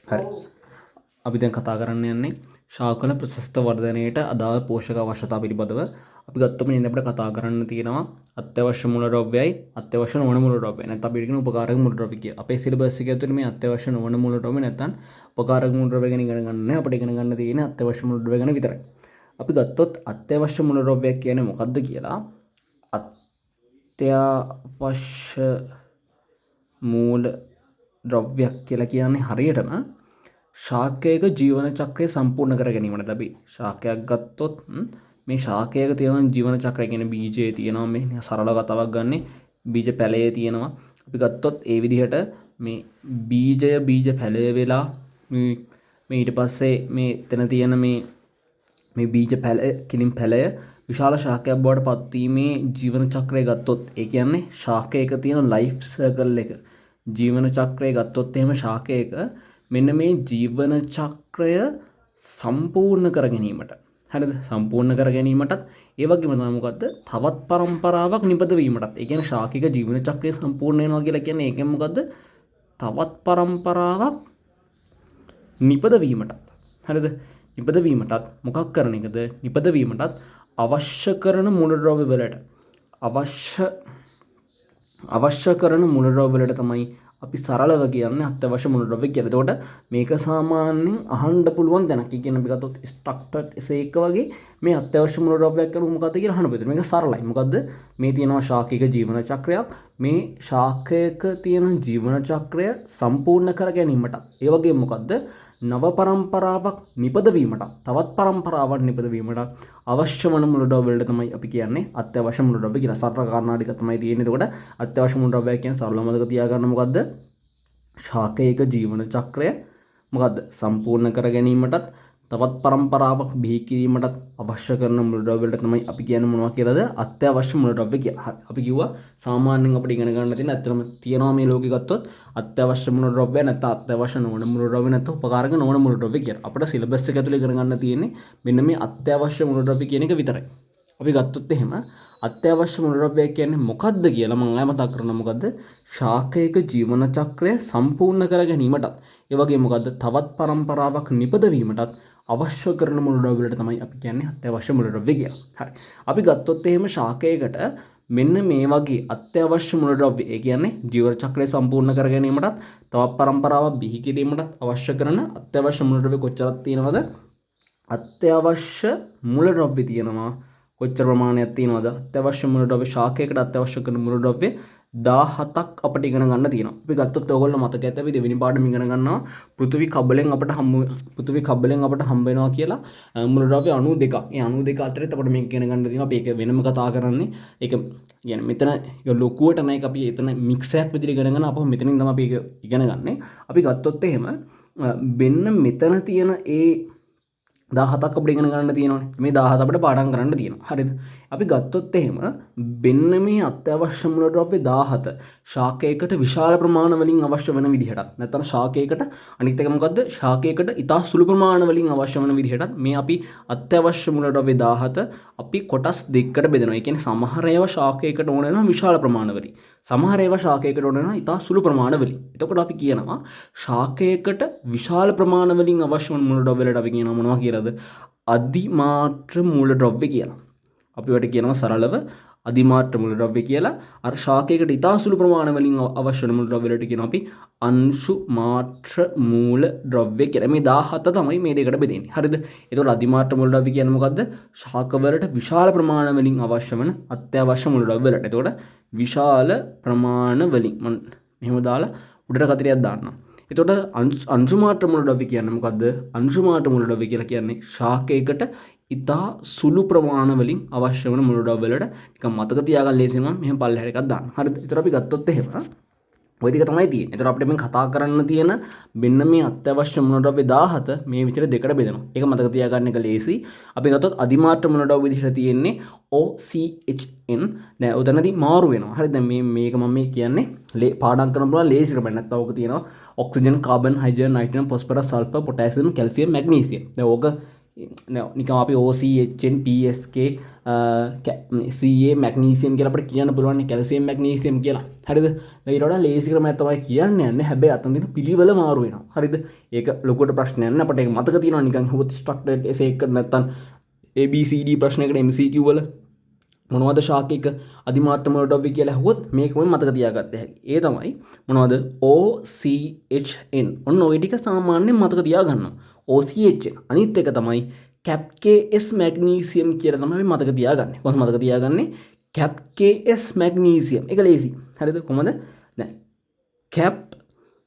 හරි. අපි දැන් කතා කරන්න යන්නේ ශාකවල ප්‍රශස්ත වර්ධනයට අදාළ පෝෂක අවශ්‍යතා පිළිබඳව. අපි ගත්තොත් මේ අපිට කතා කරන්න තියෙනවා අත්‍යවශ්‍ය මූලද්‍රව්‍යයි අත්‍යවශ්‍ය නොවන මූලද්‍රව්‍යයි. නැත්නම් අපි කියන උපකාරක මූලද්‍රව්‍ය කියලා. අපේ සිලබස් එක ඇතුලේ මේ අත්‍යවශ්‍ය නොවන මූලද්‍රව්‍ය නැත්නම් උපකාරක මූලද්‍රව්‍ය ගැන ඉගෙන ගන්න නෑ. අපිට ඉගෙන ගන්න තියෙන්නේ අත්‍යවශ්‍ය මූලද්‍රව්‍ය ගැන විතරයි. අපි ගත්තොත් අත්‍යවශ්‍ය මූලද්‍රව්‍යයක් කියන්නේ මොකද්ද කියලා, අත්‍යවශ්‍ය මූල ද්‍රව්‍යයක් කියලා කියන්නේ හරියටම ශාකයක ජීවන චක්‍රය සම්පූර්ණ කර ගැනීමට. අපි ශාකයක් ගත්තොත් මේ ශාකයක තියෙන ජීවන චක්‍රය කියන්නේ බීජය තියෙනවා. මේ සරල කතාවක් ගන්නෙ බීජ පැලය තියෙනවා. අපි ගත්තොත් ඒ විදිහට මේ බීජය බීජ පැලය වෙලා මේ ඊට පස්සේ මේ එතන තියෙන මේ මේ බීජ පැලය කිලින් පැලය විශාල ශාකයක් බවට පත්වීමේ ජීවන චක්‍රය ගත්තොත්, ඒ කියන්නේ ශාකයක තියෙන ලයිෆ් සර්කල් එක ජීවන චක්‍රය ගත්තොත් එහෙම ශාකයක මෙන්න මේ ජීවන චක්‍රය සම්පූර්ණ කර ගැනීමට, හරිද, සම්පූර්ණ කර ගැනීමටත් ඒ වගේම තමයි මොකද්ද තවත් පරම්පරාවක් නිපද වීමටත්. ඒ කියන්නේ ශාකික ජීවන චක්‍රය සම්පූර්ණ වෙනවා කියලා කියන්නේ ඒකෙන් මොකද්ද තවත් පරම්පරාවක් නිපද වීමටත්, හරිද, නිපද වීමටත් මොකක් කරන එකද, නිපද වීමටත් අවශ්‍ය කරන මූලද්‍රව්‍ය වලට අවශ්‍ය කරන මූලද්‍රව්‍ය වලට තමයි අපි සරලව කියන්නේ අත්‍යවශ්‍ය මූලද්‍රව්‍ය කියලා. එතකොට මේක සාමාන්‍යයෙන් අහන්න පුළුවන් තැනක්. ඒ කියන්නේ අපි ගත්තොත් ස්ට්‍රක්චර් එසේ එක වගේ මේ අත්‍යවශ්‍ය මූලද්‍රව්‍යයක් කියන්නේ මොකද්ද කියලා අහන්න පුළුවන්. මේක සරලයි. මොකද්ද? මේ තියෙනවා ශාකයක ජීවන චක්‍රයක්. මේ ශාකයක තියෙන ජීවන චක්‍රය සම්පූර්ණ කර ගැනීමට, ඒ වගේම මොකද්ද? නව පරම්පරාවක් නිපද වීමට, තවත් පරම්පරාවක් නිපද වීමට අවශ්‍ය වන මූලද්‍රව්‍ය වලට තමයි අපි කියන්නේ අත්‍යවශ්‍ය මූලද්‍රව්‍ය කියලා. සරල කාරණා ටික තමයි තියෙන්නේ. එතකොට අත්‍යවශ්‍ය මූලද්‍රව්‍යයක් කියන්නේ සරලව මතක තියාගන්න මොකද්ද? ශාකයක ජීවන චක්‍රය මොකද්ද? සම්පූර්ණ කර ගැනීමටත් තවත් පරම්පරාවක් බිහි කිරීමටත් අවශ්‍ය කරන මූලද්‍රව්‍ය වලට තමයි අපි කියන්නේ මොනවා කියලාද? අත්‍යවශ්‍ය මූලද්‍රව්‍ය කියලා. හරි. අපි කිව්වා සාමාන්‍යයෙන් අපිට ඉගෙන ගන්න තියෙන ඇත්තටම තියෙනවා මේ ලෝකෙ ගත්තොත් අත්‍යවශ්‍ය මූලද්‍රව්‍ය නැත්නම් අත්‍යවශ්‍ය නොවන මූලද්‍රව්‍ය නැත්නම් උපකාරක නොවන මූලද්‍රව්‍ය කියලා. අපිට සිලබස් එක ඇතුලේ ඉගෙන ගන්න තියෙන්නේ මෙන්න මේ අත්‍යවශ්‍ය මූලද්‍රව්‍ය කියන එක විතරයි. අපි ගත්තොත් එහෙම අත්‍යවශ්‍ය මූලද්‍රව්‍ය කියන්නේ මොකද්ද කියලා මම ආයෙ මතක් කරනවා. මොකද්ද? ශාකයක ජීවන චක්‍රය සම්පූර්ණ කර ගැනීමටත්, ඒ වගේම මොකද්ද? තවත් පරම්පරාවක් නිපද වීමටත් අවශ්‍ය කරන මූලද්‍රව්‍ය වලට තමයි අපි කියන්නේ අත්‍යවශ්‍ය මූලද්‍රව්‍ය කියලා. හරි. අපි ගත්තොත් එහෙම ශාකයකට මෙන්න මේ වගේ අත්‍යවශ්‍ය මූලද්‍රව්‍ය, ඒ කියන්නේ ජීවන චක්‍රය සම්පූර්ණ කර ගැනීමටත් තවත් පරම්පරාවක් බිහි කිරීමටත් අවශ්‍ය කරන අත්‍යවශ්‍ය මූලද්‍රව්‍ය කොච්චරක් තියෙනවද? අත්‍යවශ්‍ය මූලද්‍රව්‍ය තියෙනවා කොච්චර ප්‍රමාණයක් තියෙනවද? අත්‍යවශ්‍ය මූලද්‍රව්‍ය ශාකයකට අත්‍යවශ්‍ය කරන මූලද්‍රව්‍ය 17ක් අපිට ඉගෙන ගන්න තියෙනවා. අපි ගත්තොත් ඔයගොල්ලෝ මතක ඇති අපි දෙවෙනි පාඩම ඉගෙන ගන්නවා පෘථිවි කබලෙන් අපිට හම්බ පෘථිවි කබලෙන් අපිට හම්බ වෙනවා කියලා මූලද්‍රව්‍ය 92ක්. ඒ 92 අතරෙත් අපිට මේක ඉගෙන ගන්න තියෙනවා. අපි ඒක වෙනම කතා කරන්නේ. ඒක කියන්නේ මෙතන ඒක ලොකුවට නෑ, ඒක අපි එතන මික්ස් එකක් විදිහට ඉගෙන ගන්න. අපෝ මෙතනින් තමයි අපි ඒක ඉගෙන ගන්නෙ. අපි ගත්තොත් එහෙම මෙන්න මෙතන තියෙන ඒ 17ක් අපිට ඉගෙන ගන්න තියෙනවනේ. මේ 17 අපිට පාඩම් කරන්න තියෙනවා. හරිද? අපි ගත්තොත් එහෙම මෙන්න මේ අත්‍යවශ්‍ය මූලද්‍රව්‍ය 17 ශාකයකට විශාල ප්‍රමාණ වලින් අවශ්‍ය වෙන විදිහටත්, නැත්නම් ශාකයකට අනිත් එක මොකද්ද? ශාකයකට ඉතා සුළු ප්‍රමාණ වලින් අවශ්‍ය වෙන විදිහටත් මේ අපි අත්‍යවශ්‍ය මූලද්‍රව්‍ය 17 අපි කොටස් දෙකකට බෙදනවා. ඒ කියන්නේ සමහර ඒවා ශාකයකට ඕන වෙනවා විශාල ප්‍රමාණ වලින්. සමහර ඒවා ශාකයකට ඕන වෙනවා ඉතා සුළු ප්‍රමාණ වලින්. එතකොට අපි කියනවා ශාකයකට විශාල ප්‍රමාණ වලින් අවශ්‍ය වන මූලද්‍රව්‍ය වලට අපි කියනවා මොනවා කියලාද? අධිමාත්‍ර මූලද්‍රව්‍ය කියලා. අපි වට කියනවා සරලව අධිමාත්‍ර මූලද්‍රව්‍ය කියලා. අර ශාකයකට ඉතා සුළු ප්‍රමාණ වලින් අවශ්‍ය වන මූලද්‍රව්‍ය වලට කියනවා අපි අංශු මාත්‍ර මූලද්‍රව්‍ය කියලා. මේ 17 තමයි මේ දෙකට බෙදෙන්නේ. හරිද? එතකොට අධිමාත්‍ර මූලද්‍රව්‍ය කියන්නේ මොකද්ද? ශාකවලට විශාල ප්‍රමාණ වලින් අවශ්‍ය වන අත්‍යවශ්‍ය මූලද්‍රව්‍ය වලට. එතකොට විශාල ප්‍රමාණ වලින් මම මෙහෙම දාලා උඩට කතරයක් දාන්නම්. එතකොට අංශු මාත්‍ර මූලද්‍රව්‍ය කියන්නේ මොකද්ද? අංශු මාත්‍ර මූලද්‍රව්‍ය කියලා කියන්නේ ශාකයකට ඉතා සුළු ප්‍රමාණ වලින් අවශ්‍ය වන මූලද්‍රව්‍ය වලට. නිකන් මතක තියාගන්න ලේසියෙන් මම මෙහෙම පල්ලෙහාට එකක් දාන්න. හරිද? එතකොට අපි ගත්තොත් එහෙම ඔය ටික තමයි තියෙන්නේ. එතකොට අපිට මේ කතා කරන්න තියෙන මෙන්න මේ අත්‍යවශ්‍ය මූලද්‍රව්‍ය 17 මේ විදිහට දෙකට බෙදෙනවා. ඒක මතක තියාගන්න එක ලේසි. අපි ගත්තොත් අධිමාත්‍ර මූලද්‍රව්‍ය විදිහට තියෙන්නේ OCHN. දැන් ඔතනදී මාරු වෙනවා. හරි, දැන් මේක මම මේ කියන්නේ පාඩම් කරන පුළුවන් ලේසි ක්‍රමයක්. නැත්නම් ඕක තියෙනවා oxygen, carbon, hydrogen, nitrogen, phosphorus, sulphur, potassium, calcium, magnesium. දැන් ඕක නිකන් අපි OCHN PSK CA magnesium කියලා අපිට කියන්න පුළුවන් නේ, කැල්සියම් මැග්නීසියම් කියලා. හරිද? දැන් ඊට වඩා ලේසි ක්‍රමයක් තමයි කියන්න යන්නේ. හැබැයි අතන තියෙන පිළිවෙල මාරු වෙනවා. හරිද? ඒක ලොකුවට ප්‍රශ්නයක් නෑ. අපිට ඒක මතක තියෙනවා නිකන් හුවත් ස්ට්‍රක්චර්ඩ් එසේ එකට නැත්තම් ABCD ප්‍රශ්නයකට MCQ වල මොනවද ශාකයක අධිමාත්‍ර මූලද්‍රව්‍ය කියලා ඇහුවොත් මේක මොකද මතක තියාගත්ත හැකි. ඒ තමයි මොනවද OCHN. ඔන්න ඔය ටික සාමාන්‍යයෙන් මතක තියාගන්නවා. OCHN. අනිත් එක තමයි කැප් KS magnesium කියලා තමයි අපි මතක තියාගන්නේ. කොහොමද මතක තියාගන්නේ? Cap KS magnesium. ඒක ලේසි. හරිද? කොහොමද? දැන් කැප්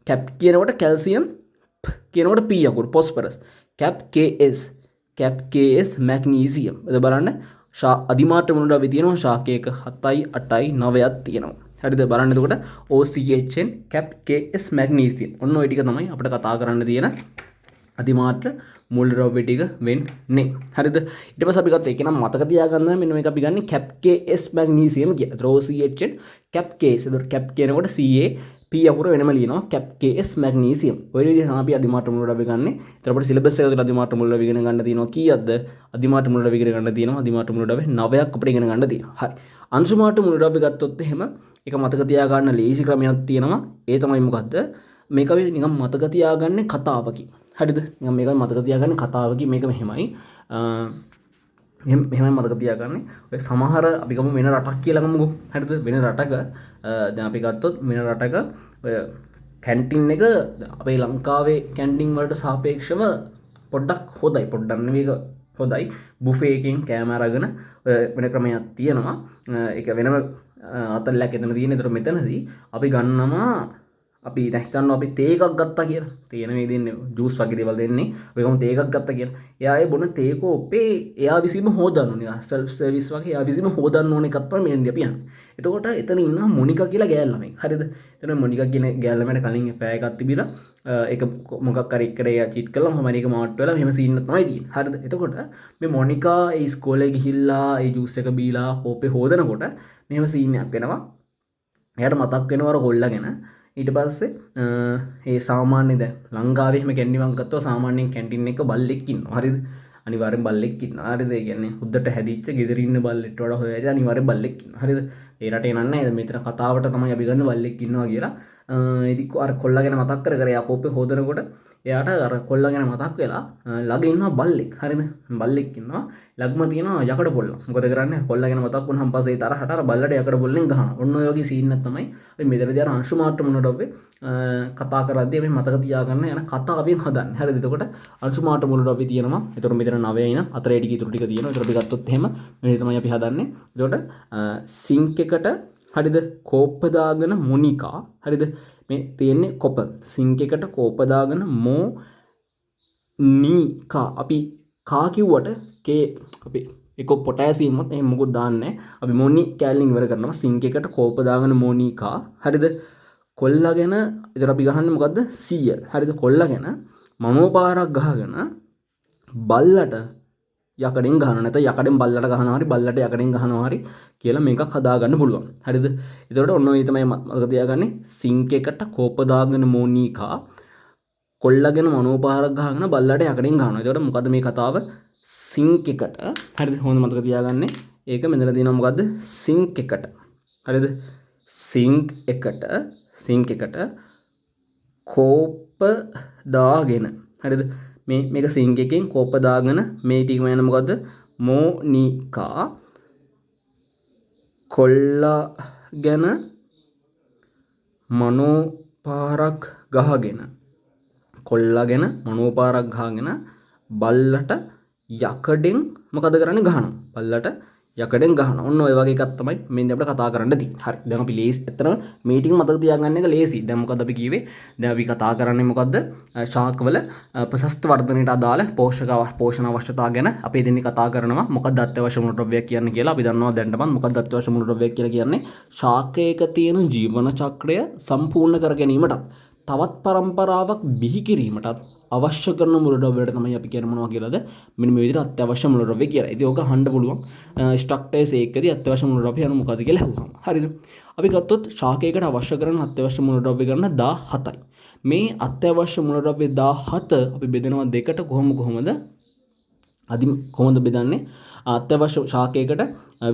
කැප් කියනකොට කැල්සියම්, ප් කියනකොට P අකුර phosphorus. Cap KS, cap KS magnesium. එතකොට බලන්න අධිමාත්‍ර මූලද්‍රව්‍ය තියෙනවා ශාකයක 7යි 8යි 9ක් තියෙනවා. හරිද? බලන්න එතකොට OCHN cap KS magnesium. ඔන්න ඔය ටික තමයි අපිට කතා කරන්න තියෙන අධිමාත්‍ර මූලද්‍රව්‍ය ටික වෙන්නේ. හරිද? ඊට පස්සේ අපි ගත්තා ඒක නම් මතක තියාගන්න මෙන්න මේක අපි ගන්නේ කැප් KS magnesium කියලා. එතකොට OCHN cap KS. එතකොට කැප් කියනකොට CA P අකුර වෙනම ලියනවා කැප් KS magnesium. ඔය විදිහට තමයි අපි අධිමාත්‍ර මූලද්‍රව්‍ය ගන්නෙ. එතකොට අපිට සිලබස් එක තුළ අධිමාත්‍ර මූලද්‍රව්‍ය ඉගෙන ගන්න තියෙනවා කීයක්ද? අධිමාත්‍ර මූලද්‍රව්‍ය ඉගෙන ගන්න තියෙනවා අධිමාත්‍ර මූලද්‍රව්‍ය 9ක් අපිට ඉගෙන ගන්න තියෙනවා. හරි. අංශුමාත්‍ර මූලද්‍රව්‍ය ගත්තොත් එහෙම ඒක මතක තියාගන්න ලේසි ක්‍රමයක් තියෙනවා. ඒ තමයි මොකද්ද? මේක අපි නිකන් මතක තියාගන්නේ කතාවකින්. හරිද? නිකන් මේක මතක තියාගන්නේ කතාවකින්. මේක මෙහෙමයි. මෙහෙමයි මතක තියාගන්නේ. ඔය සමහර අපි ගමු වෙන රටක් කියලා ගමුකෝ. හරිද? වෙන රටක, දැන් අපි ගත්තොත් වෙන රටක ඔය කැන්ටින් එක අපේ ලංකාවේ කැන්ටින් වලට සාපේක්ෂව පොඩ්ඩක් හොඳයි. පොඩ්ඩක් නෙවෙයි, ඒක හොඳයි. බුෆේ එකෙන් කෑම අරගෙන ඔය වෙන ක්‍රමයක් තියෙනවා. ඒක වෙනම අතල්ලක් එතන තියෙන. ඒතර මෙතනදී අපි ගන්නවා, අපි දැන් හිතන්න අපි තේ එකක් ගත්තා කියලා. තේ නෙවෙයි දෙන්නේ, ජූස් වගේ දේවල් දෙන්නේ. අපි ගමු තේ එකක් ගත්තා කියලා. එයා ඒ බොන තේ කෝප්පේ එයා විසින්ම හොදන්න ඕනේ. නිකන් සෙල්ෆ් සර්විස් වගේ එයා විසින්ම හොදන්න ඕන එකක් තමයි මෙතනදී අපි යන්නේ. එතකොට එතන ඉන්නවා මොනිකා කියලා ගෑල් ළමෙක්. හරිද? එතන මොනිකා කියන ගෑල් ළමයාට කලින් ෆෑ එකක් තිබිලා, ඒක මොකක් හරි එක්කට එයා චීට් කළා. මොහොම හරි ඒක මාට් වෙලා මෙහෙම සීන් එකක් තමයි තියෙන්නේ. හරිද? එතකොට මේ මොනිකා ඒ ඉස්කෝලේ ගිහිල්ලා ඒ ජූස් එක බීලා කෝප්පේ හොදනකොට මෙහෙම සීන් එකක් වෙනවා. එයාට මතක් වෙනවා අර කොල්ලා ගැන. ඊට පස්සේ, ඒ සාමාන්‍ය දැන් ලංකාවේ එහෙම කැන්ඩි මං ගත්තොත් සාමාන්‍යයෙන් කැන්ටින් එක බල්ලෙක් ඉන්නවා. හරිද? අනිවාර්යෙන් බල්ලෙක් ඉන්නවා. හරිද? ඒ කියන්නේ හොද්දට හැදිච්ච ගෙදර ඉන්න බල්ලෙක්ට වඩා හොඳ ඇති අනිවාර්යෙන් බල්ලෙක් ඉන්නවා. හරිද? ඒ රටේ නන්නේ මෙතන කතාවට තමයි අපි ගන්න බල්ලෙක් ඉන්නවා කියලා. ඉතින් අර කොල්ලා ගැන මතක් කර කර එයා කෝප්පේ හොදනකොට එයාට අර කොල්ලා ගැන මතක් වෙලා, ළඟ ඉන්නවා බල්ලෙක්. හරිද? බල්ලෙක් ඉන්නවා. ළඟම තියෙනවා යකඩ පොල්ල. මොකද කරන්නේ? කොල්ලා ගැන මතක් වුණාම පස්සේ ඒ තරහට අර බල්ලට යකඩ පොල්ලෙන් ගහනවා. ඔන්න ඔය වගේ සීන් එකක් තමයි අපි මෙතනදී අර අංශු මාත්‍ර මූලද්‍රව්‍ය, කතා කරද්දී අපි මතක තියාගන්න යන කතාවෙන් හදන්නේ. හරිද? එතකොට අංශු මාත්‍ර මූලද්‍රව්‍ය තියෙනවා. එතකොට මෙතන 9 ඉන 4 ටික ඉතුරු ටික තියෙනවා. එතකොට අපි ගත්තොත් එහෙම මේ තමයි අපි හදන්නේ. එතකොට, සිංක් එකට හරිද? කෝප්ප දාගෙන මොනිකා හරිද? මේ තියෙන්නේ කොප. සිංක් එකට කෝප දාගෙන මොනිකා. අපි කා කිව්වට කේ අපි එක්ක පොටෑසියම්වත් එහෙම මොකුත් දාන්නේ නැහැ. අපි මොනි කෑල්ලෙන් ඉවර කරනවා. සිංක් එකට කෝප දාගෙන මොනිකා හරිද? කොල්ලා ගැන ඉතින් අපි ගහන්නේ මොකද්ද? 100. හරිද? කොල්ලා ගැන මනෝපාරක් ගහගෙන බල්ලට යකඩෙන් ගහනවා. නැත්නම් යකඩෙන් බල්ලට ගහනවා හරි බල්ලට යකඩෙන් ගහනවා හරි කියලා මේකක් හදාගන්න පුළුවන්. හරිද? එතකොට ඔන්න ඔය තමයි මතක තියාගන්නේ. සිංක් එකට කෝප දාගෙන මොනිකා කොල්ලගෙන මනෝපාරක් ගහගෙන බල්ලට යකඩෙන් ගහනවා. එතකොට මොකද්ද මේ කතාව? සිංක් එකට හරිද? හොඳ මතක තියාගන්නේ. ඒක මෙතන තියෙනවා මොකද්ද? සිංක් එකට. හරිද? සිංක් එකට කෝප දාගෙන හරිද? මේක සිංක් එකෙන් කෝප දාගෙන මේ ටිකම යන මොකද්ද? මොනිකා කොල්ලා ගැන මනෝපාරක් ගහගෙන කොල්ලා ගැන මනෝපාරක් ගහගෙන බල්ලට යකඩෙන් මොකද කරන්නේ? ගහනවා. බල්ලට යකඩෙන් ගහනවා. ඔන්න ඔය වගේ එකක් තමයි මේ අපිට කතා කරන්න තියෙන්නේ. හරි. දැන් අපි ලේසි. ඇත්තටම මේ ටික මතක තියාගන්න එක ලේසි. දැන් මොකද්ද අපි කිව්වේ? දැන් අපි කතා කරන්නේ මොකද්ද? ශාකවල ප්‍රශස්ත වර්ධනයට අදාළ පෝෂණ අවශ්‍යතා ගැන අපි එදිනෙ කතා කරනවා. මොකද්ද අත්‍යවශ්‍ය මූලද්‍රව්‍යයක් කියන්නේ කියලා අපි දන්නවා දැනටමත්. මොකද්ද අත්‍යවශ්‍ය මූලද්‍රව්‍යයක් කියලා කියන්නේ? ශාකයක තියෙන ජීවන චක්‍රය සම්පූර්ණ කර ගැනීමටත් තවත් පරම්පරාවක් බිහි කිරීමටත් අවශ්‍ය කරන මූලද්‍රව්‍ය වලට තමයි අපි කියන්නේ මොනවා කියලාද? මෙන්න මේ විදිහට අත්‍යවශ්‍ය මූලද්‍රව්‍ය කියලා. ඉතින් ඕක අහන්න පුළුවන්. ස්ට්‍රක්චර්ස් එකකදී අත්‍යවශ්‍ය මූලද්‍රව්‍ය යනු මොකද්ද කියලා අහුවම. හරිද? අපි ගත්තොත් ශාකයකට අවශ්‍ය කරන අත්‍යවශ්‍ය මූලද්‍රව්‍ය ගණන 17යි. මේ අත්‍යවශ්‍ය මූලද්‍රව්‍ය 17 අපි බෙදනවා දෙකට කොහොමද? අදි කොහොමද බෙදන්නේ? අත්‍යවශ්‍ය ශාකයකට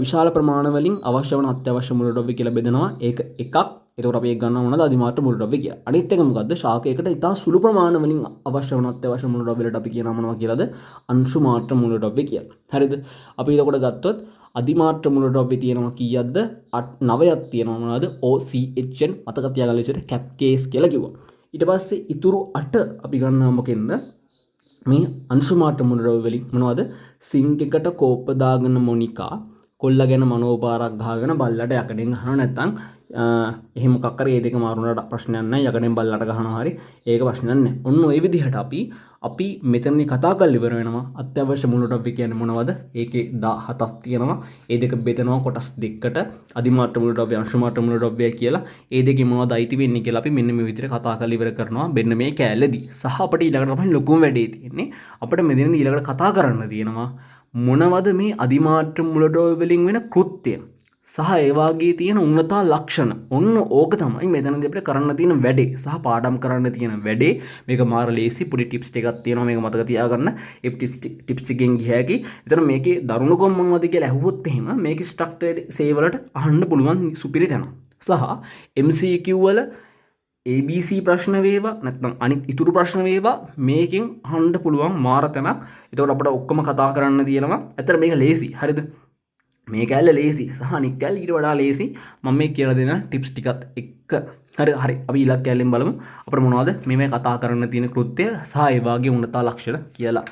විශාල ප්‍රමාණ වලින් අවශ්‍ය වන අත්‍යවශ්‍ය මූලද්‍රව්‍ය කියලා බෙදනවා. ඒක එකක්. එතකොට අපි ඒක ගන්නවා මොනවද? අධිමාත්‍ර මූලද්‍රව්‍ය කියලා. අනිත් එක මොකද්ද? ශාකයකට ඉතා සුළු ප්‍රමාණ වලින් අවශ්‍ය වන අත්‍යවශ්‍ය මූලද්‍රව්‍ය වලට අපි කියනවා මොනවා කියලාද? අංශු මාත්‍ර මූලද්‍රව්‍ය කියලා. හරිද? අපි එතකොට ගත්තොත් අධිමාත්‍ර මූලද්‍රව්‍ය තියෙනවා කීයක්ද? 9ක් තියෙනවා. මොනවද? OCHN මතක තියාගන්න විදිහට කැප් කේස් කියලා කිව්වා. ඊට පස්සේ ඉතුරු 8 අපි ගන්නවා මොකෙන්ද? මේ අංශු මාත්‍ර මූලද්‍රව්‍ය වලින්. මොනවද? සිංක් එකට කෝප්ප දාගෙන මොනිකා කොල්ල ගැන මනෝපාරක් ගහගෙන බල්ලට යකඩෙන් ගහනවා, නැත්නම් එහෙම මොකක් හරි ඒ දෙක මාරු වුණාට ප්‍රශ්නයක් නැහැ, යකඩෙන් බල්ලට ගහනවා හරි, ඒක ප්‍රශ්නයක් නැහැ. ඔන්න ඔය විදිහට අපි මෙතනදී කතා කරලා ඉවර වෙනවා. අත්‍යවශ්‍ය මූලද්‍රව්‍ය කියන්නේ මොනවද? ඒකේ 17ක් තියෙනවා. ඒ දෙක බෙදෙනවා කොටස් දෙකකට, අධිමාත්‍ර මූලද්‍රව්‍ය අංශු මාත්‍ර මූලද්‍රව්‍ය කියලා. ඒ දෙකේ මොනවද අයිති වෙන්නේ කියලා අපි මෙන්න මේ විදිහට කතා කරලා ඉවර කරනවා මෙන්න මේ කෑල්ලේදී. සහ අපිට ඊළඟට තමයි ලොකුම වැඩේ තියෙන්නේ. අපිට මෙතනදී ඊළඟට කතා කරන්න තියෙනවා මොනවද මේ අධිමාත්‍ර මූලද්‍රව්‍ය වලින් වෙන කෘත්‍ය සහ ඒ වාගේ තියෙන උන්නතා ලක්ෂණ. ඔන්න ඕක තමයි මෙතනදී අපිට කරන්න තියෙන වැඩේ සහ පාඩම් කරන්න තියෙන වැඩේ. මේක මාර ලේසි, පොඩි ටිප්ස් ටිකක් තියෙනවා මේක මතක තියාගන්න. ඒ ටිප්ස් ටිකෙන් ගිය හැකි. එතන මේකේ දරුණුකම මොනවද කියලා ඇහුවොත් එහෙම මේකේ ස්ට්‍රක්චර්ඩ් සේ වලට අහන්න පුළුවන් සුපිරි තැන. සහ MCQ වල ABC ප්‍රශ්න වේවා නැත්නම් අනිත් ඉතුරු ප්‍රශ්න වේවා මේකෙන් අහන්න පුළුවන් මාර තැනක්. එතකොට අපිට ඔක්කොම කතා කරන්න තියෙනවා. ඇත්තට මේක ලේසි. හරිද? මේ කෑල්ල ලේසි සහ අනිත් කෑල්ල ඊට වඩා ලේසි. මම මේ කියලා දෙන ටිප්ස් ටිකත් එක්ක. හරි හරි අපි ඊළඟ කෑල්ලෙන් බලමු අපිට මොනවද මේ කතා කරන්න තියෙන කෘත්‍ය සහ ඒ වාගේ උන්නතා ලක්ෂණ කියලා.